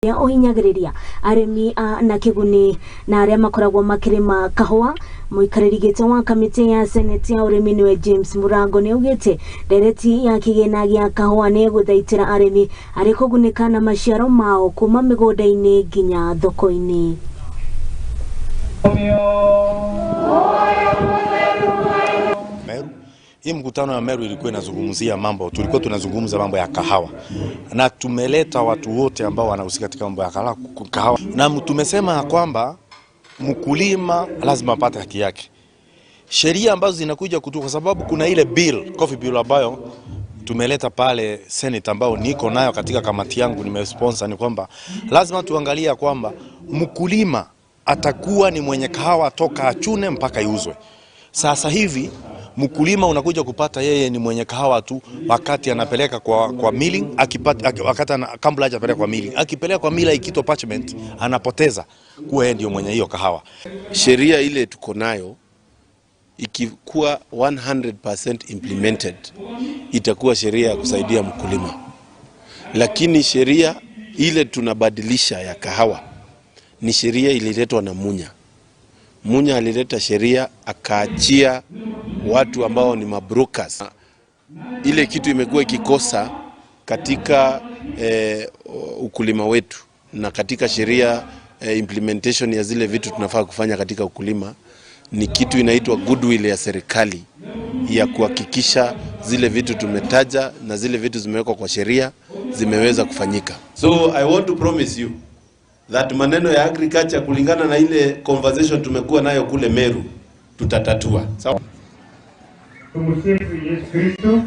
Ũhinyagĩrĩria arĩmi na kĩguni na arĩa makoragwo makĩrĩma kahũa. Mũikarĩri gĩtĩ wa kamĩtĩ ya seneti ya ũrĩmi nĩwe James Murango nĩ augĩte ndereti ya kĩgĩna gĩa kahũa nĩ ĩgũthaitĩra arĩmi arĩ kũgunĩka na maciaro mao kuma mĩgũnda-inĩ nginya thoko-inĩ. Meru. Hii mkutano ya Meru ilikuwa inazungumzia mambo, tulikuwa tunazungumza mambo ya kahawa na tumeleta watu wote ambao wanahusika katika mambo ya kahawa, na tumesema ya kwamba mkulima lazima apate haki yake. Sheria ambazo zinakuja kutoka, kwa sababu kuna ile bill, coffee bill ambayo tumeleta pale Senate ambao niko nayo katika kamati yangu nimesponsor, ni kwamba lazima tuangalie kwamba mkulima atakuwa ni mwenye kahawa toka achune mpaka iuzwe. Sasa hivi mkulima unakuja kupata yeye ni mwenye kahawa tu wakati anapeleka kwa milling, akipata wakati kabla hajapeleka kwa milling, akipeleka kwa milling ikiitwa parchment anapoteza kuwa yeye ndio mwenye hiyo kahawa. Sheria ile tuko nayo ikikuwa 100% implemented itakuwa sheria ya kusaidia mkulima, lakini sheria ile tunabadilisha ya kahawa ni sheria ililetwa na Munya. Munya alileta sheria akaachia watu ambao ni mabrokers. Ile kitu imekuwa ikikosa katika ukulima wetu na katika sheria implementation ya zile vitu tunafaa kufanya katika ukulima ni kitu inaitwa goodwill ya serikali ya kuhakikisha zile vitu tumetaja na zile vitu zimewekwa kwa sheria zimeweza kufanyika. So I want to promise you that maneno ya agriculture kulingana na ile conversation tumekuwa nayo kule Meru tutatatua. Sawa. Tumsifu Yesu Kristo.